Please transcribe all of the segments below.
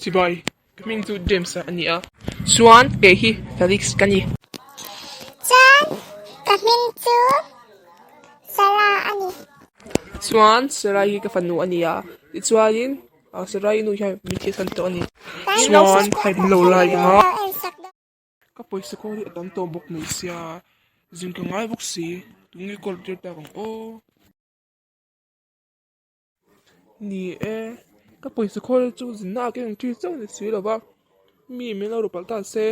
Chibai, ka hming chu James-a a ni a. Chuan kei hi Felix ka ni. Chuan ka hming chu Sarah a ni. Chuan Sarai hi ka fanu a ni a, tichuanin Sarai nu hian min thihsan tawh a ni. Chuan khai min lo like ang a. Ka pawisa khawl hi a tam tawh bawk mai sia, zin ka ngai bawk si, tunge call tir tak ang aw. Ni e, ka pawisa khawl chu zinna ah keng tir chauh ni si lova, mi min lo ru palh ta se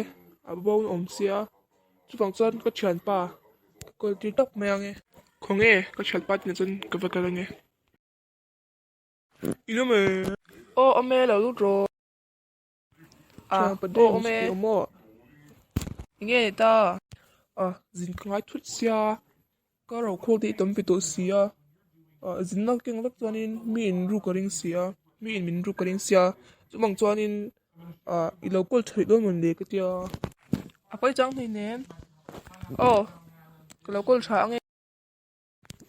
a bo na awm sia, chuvang chuan ka thianpa ka call tir tawp mai ang e. Khawnge ka thianpa tihna chuan ka va kal ange. In awm e. Aw awm e lo lut rawh. Ah aw awm e. Enge ni ta? Ah zin ka ngai thut sia. Ka ro khawl te i tam ve tawh si a. Ah zinna keng vek chuanin mi in ru ka ring si a. Mi in min ru ka ring sia. Chuvang chuanin ah i lo kawl tha leh dawn mawn le ka tia. A pawi chang hleinem. Aw ka lo kawl tha ange.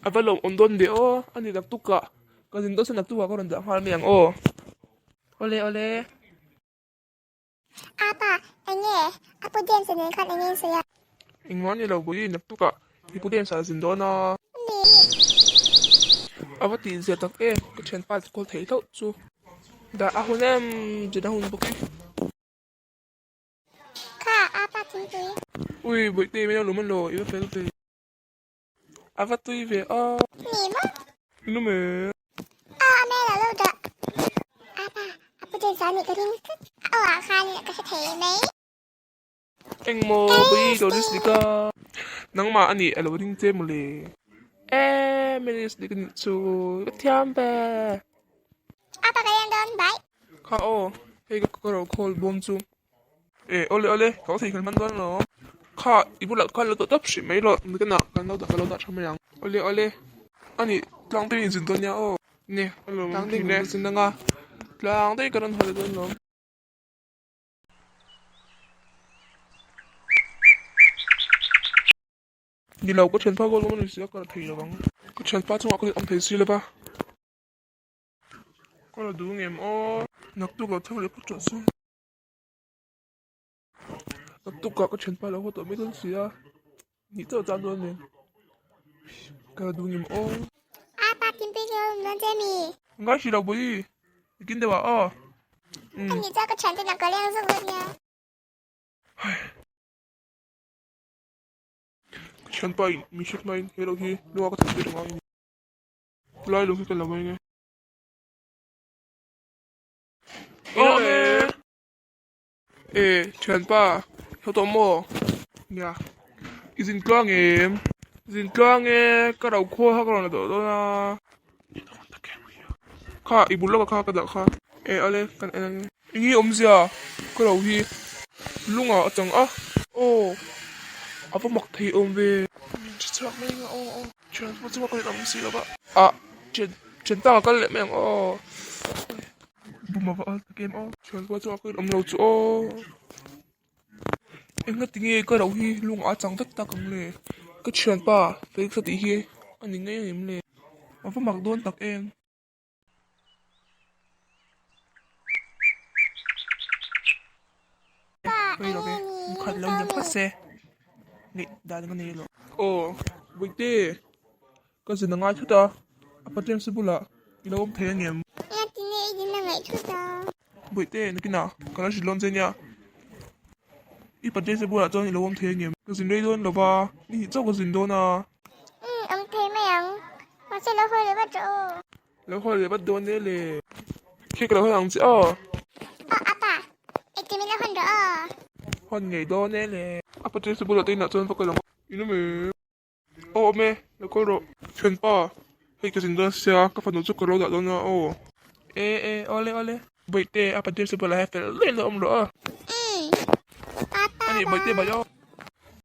A va lawm awm dawn ve aw, a ni naktuk ah ka zin dawn chuan naktuk ah ka rawn dah nghal mai ang aw. Awle awle. Apa, enge a pu James-a nen khan enge in sawi a? Engmah a ni lo Bawih, naktuk ah i pu James-a a zin dawn a. Ni. A va tih zia tak em, ka thianpa te kawl theih hlauh chu. Dah a hun em, zin a hun bawk e. Kha, apa thingpui. Ui, Bawihte, min lo lum a law, i va fel ve. A va tui ve a. Ni maw? Ni me. Aw a mel a lo dah. Apa, a pu James a nih ka ring tlat. A aw ah khan ka hre thei mai. Engmaw bawi Doris dik a. Nangmah a nih a lo ring che mawle. Eee Maris dik a nih chu ka thiam ve. Apa ka leng dawn bye. Kha aw hei ka ro call bawm chu. E awle awle ka thei kan hman dawn alawm kha i bulah khan lo tawh tawp hrih mai rawh ni kanah kan lo dah ka lo dah tha mai ang awle awle ani tlang te in zin dawn nia aw ni tlang te in zin anga tlang te ka rawn haw leh dawn alawm. Ni lo ka thianpa goal awm a ni si a ka la thei lo ang ka thianpa chungah ka awm thei si lo va. Ka la duh ngem aw naktuk lo thleng leh phawt rawh se. Naktuk ah ka thianpa lo haw tawh mai dawn si a nih chauh tan dawn nen ka la duh ngem aw. A pa Kimpui hi a awm dawn che mi? Ngai hrih lo bawi ikin deuh ah aw. A nih chuan ka thiante nak ka leng zuk dawn nia. Ka thianpa in min hriat hmain he lo hi lunga ka thawk tir ang a ni. Lai lung hi ka la mai nge. Aw e. E thianpa tho tawh maw? Nia i zin tluang em? Zin tluang e ka ro khawl kha ka rawn la tawh dawn a. Kha i bul lawkah kha ka dah kha. E ale kan en ange. Eng nge awmzia ka ro hi lungah a chang a. Aw a va mak thei awm ve. Min hre chhuak mai ang a aw aw. Thian pawh chu ka awm si lo va. Ah thian thian ta ka kal leh mai ang aw. Bum a va al tak em aw. Thian pawh chu ka awm lo chu aw. Enga ti nge ka rauh hi lung a chang vek tak ang le. Ka thianpa Felix a tih hi a ni ngei ang em le. A va mak dawn tak em. Rei lo ve, khat lo ni phawt se. Ngeih dan ka nei lo. Aw, Bawihte, ka zin a ngai thut a, a pathian se bulah i lo awm thei angem? Engati nge i zin a ngaih thut a? Bawihte, nakinah ka lo hrilh dawn che nia. I pathian se bulah chuan i lo awm thei angem? Ka zin rei dawn lo va, ni hnih chauh ka zin dawn a. Umm, awm thei mai ang. Mahse lo hawi leh vat rawh aw. Lo hawi leh vat dawn e le. Khi ka lo hawn ang che aw. Aw apa, engtin min lo hawn rawh aw. Hawn ngei dawn e le. A patil chu bulah te inah chuan va kal ang. In awm em? Aw awm e, lo kal rawh. Thianpa, hei ka zin dawn sia, ka fanu chu ka lo dah dawn a aw. E e, awle awle. Bawihte, a patil chu bulah hian fel daih lo awm rawh aw. Umm, apa Ani bye. bawihte bai aw.